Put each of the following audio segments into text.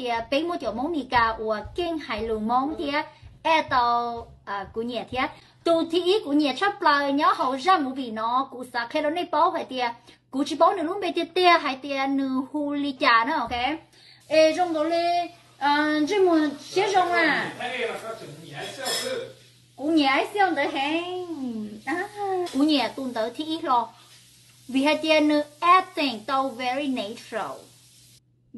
Tias peb muaj cov Hmoob Mes Kas uas keej hais lus Hmoob thiab act tau kuv nyiam thiab. Tus thib ib kuv nyiam tshaj plaws nyob hauv zaj movie no, kuv xav qhia rau nej paub hais tias kuv tsis paub nws lub npe tiag tiag hais tias nws hu li cas na, ok. Es zoo nkaus li ntsej muag siab zoo na. Kuv nyiam ib xio ntawd heev. Kuv nyiam tus ntawd thib ib hlo, vim hais tias nws acting tau very natural.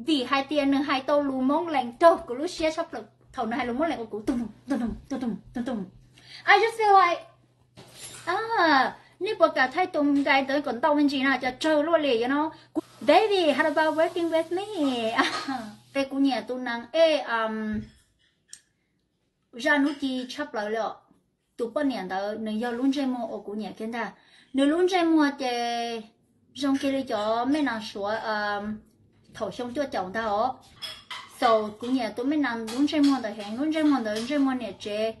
Vim hais tias nws hais tau lus Hmoob Lees raug kuv lub siab tshaj plaws thaum nws hais lus Hmoob Lees ua kuv tus tus tus tus tus tus tus. I just feel like, nej puas kam thaij tus nkai ntawd kom ntau me ntsis na, cov tsawg luaj li, you know. Baby, how about working with me? Es kuv nyiam tus nees ej zaj hnub ci tshaj plaws li os. Tus poj niam ntawd nws yog lub ntsej muag uas kuv nyiam kiag ntag. Nws lub ntsej muag ces zoo kiag li cov me nees Suav thaum xyoo cuaj caum ntag os. So kuv nyiam tus me nees lub ntsej muag ntawd heev, lub ntsej muag ntawd ntsej muag niam tsev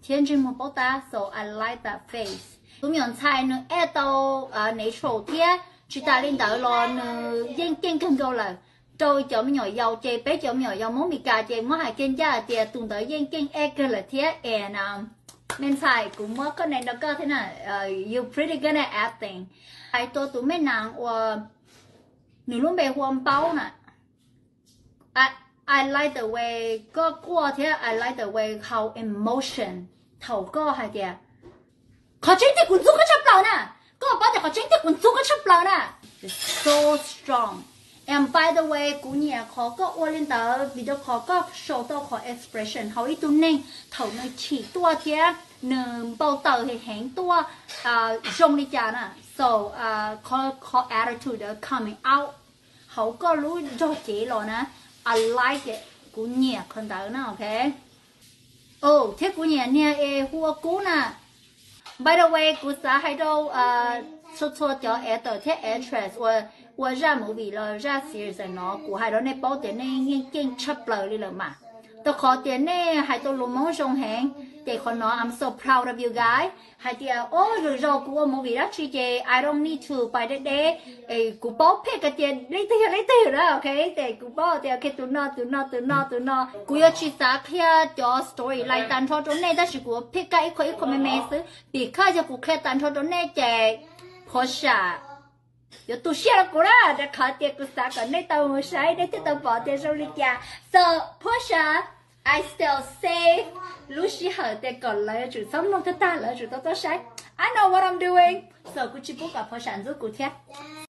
thiab ntsej muag paub tab, so I like that face. Tus me nyuam ntxhais nws act tau natural thiab, tsis tas li ntawd los nws yeej keej kawg nkaus lawm. Rau cov me nyuam yaus ces peb cov me nyuam yaus Hmoob Mes Kas ces muab hais kiag ncaj hais tias tus ntawd yeej keej act kawg lawm thiab. And me ntxhais, kuv muab koj name rau koj thiab na, you pretty good at acting. Hais txog tus me nees uas nws lub npe hu ua Npaub na, I like the way koj quaj thiab I like the way how emotion thaum koj hais tias qhov tseeb tiag kuv ntxub koj tshaj plaws na. Koj paub tias qhov tseeb tiag kuv ntxub koj tshaj plaws na. So strong. And by the way, kuv nyiam qhov koj ua li ntawd vim rau qhov koj show tau qhov expression hauv ib tug neeg thaum nws chim tuaj thiab nws npau taws heev tuaj zoo li cas na. So qhov attitude coming out hauv koj lub nrog cev los na, I like it, kuv nyiam qhov ntawd na, ok. Thiab kuv nyiam niag es hu ua Kub na. By the way, kuv xav hais rau txhua txhua cov actor thiab actress uas ua zaj movie los zaj series no, kuv hais rau nej paub tias nej yeej keej tshaj plaws li lawm mas. Rau qhov tias nej hais tau lus Hmoob zoo heev, ces qhov no I'm so proud of you guys. Hais tias o, lwm zaus kuv ua movie dab tsi ces I don't need to pais deb deb, kuv paub pheej kiag tias leej twg yog leej twg na, ok. Ces kuv paub tias ok, tus no tus no tus no tus no. Kuv yuav tsis xav qhia cov storyline tag nrho rau nej, tab sis kuv yuav pick ib qho ib qho me me xwb, because yog kuv qhia tag nrho rau nej ces Portia yuav tu siab rau kuv na, rau qhov tias kuv xav kom nej tau mus saib nej thiaj tau pom tias zoo li cas. So Portia, I still safe. Lub sij hawm tias kom lawv yuav tsum txhob mloog tag tag lawv yuav tsum tau tuaj saib. I know what I'm doing. So kuv tsis pub kom Portia ntxub kuv thiab.